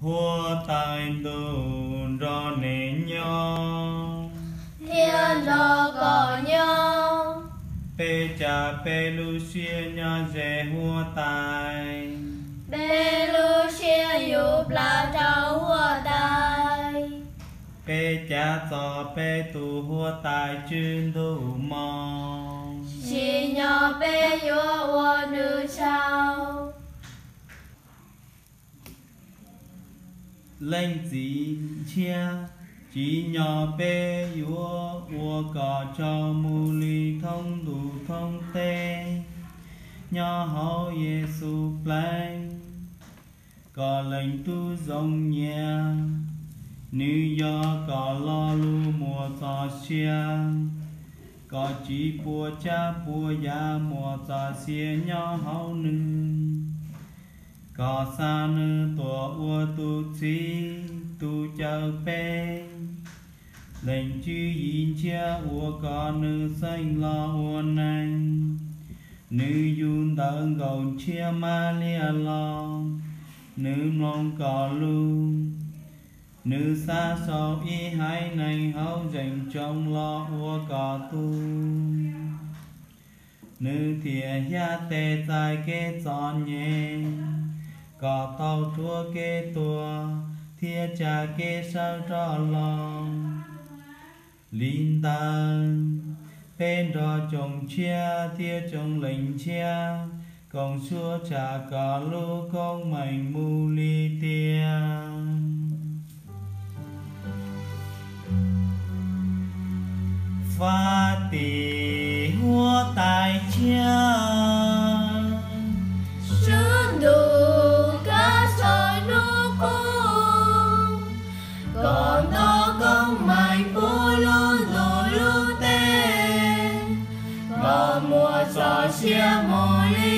Huab Tais Ntuj nrog nej nyob, thiab nrog koj nyob. Peb cav peb lub siab nyob ze Huab Tais, peb lub siab yus plas rau Huab Tais. Peb cav txog peb tus Huab Tais Tswv Ntuj Mos, sim nyog peb yuav ua nws tsaug. Leej Txiv Ntshiab, tsim nyog peb yuav ua kom tsaug mus li thoob ntuj thoob teb, nyob hauv Yexus Pleev, kom leej Tub zoo nyiam. Nws yog kom lo lus muaj txoj sia, kom tsis puas tsav puas yam muaj txoj sia nyob hauv nws, kom xa nws tuaj ua tus txhiv tus cawm peb. Leej Tswv Yim Ntshiab, ua kom nws xeeb los ua neeg. Nws yug ntawm Nkauj Ntshiab Mab Liab los, nws mloog koj lus, nws xav sau ib haiv neeg hauv zeej tsoom los ua koj tug. Nws thiaj hiab tes txais kev txom nyem, kom tau rhuav kev tuag thiab tsa kev sawv rov los. Li ntawd, peb nrog Tsoom Ntshiab thiab Tsoom Leej Ntshiab koom suab tshaj koj lub koob meej mus li tiag. Fab Tis Huab Tais Ntshiab, sawv ntuj kav txhua hnub qub, koj nto koob meej puv lub ntuj lub teb, koj muaj txoj sia mus li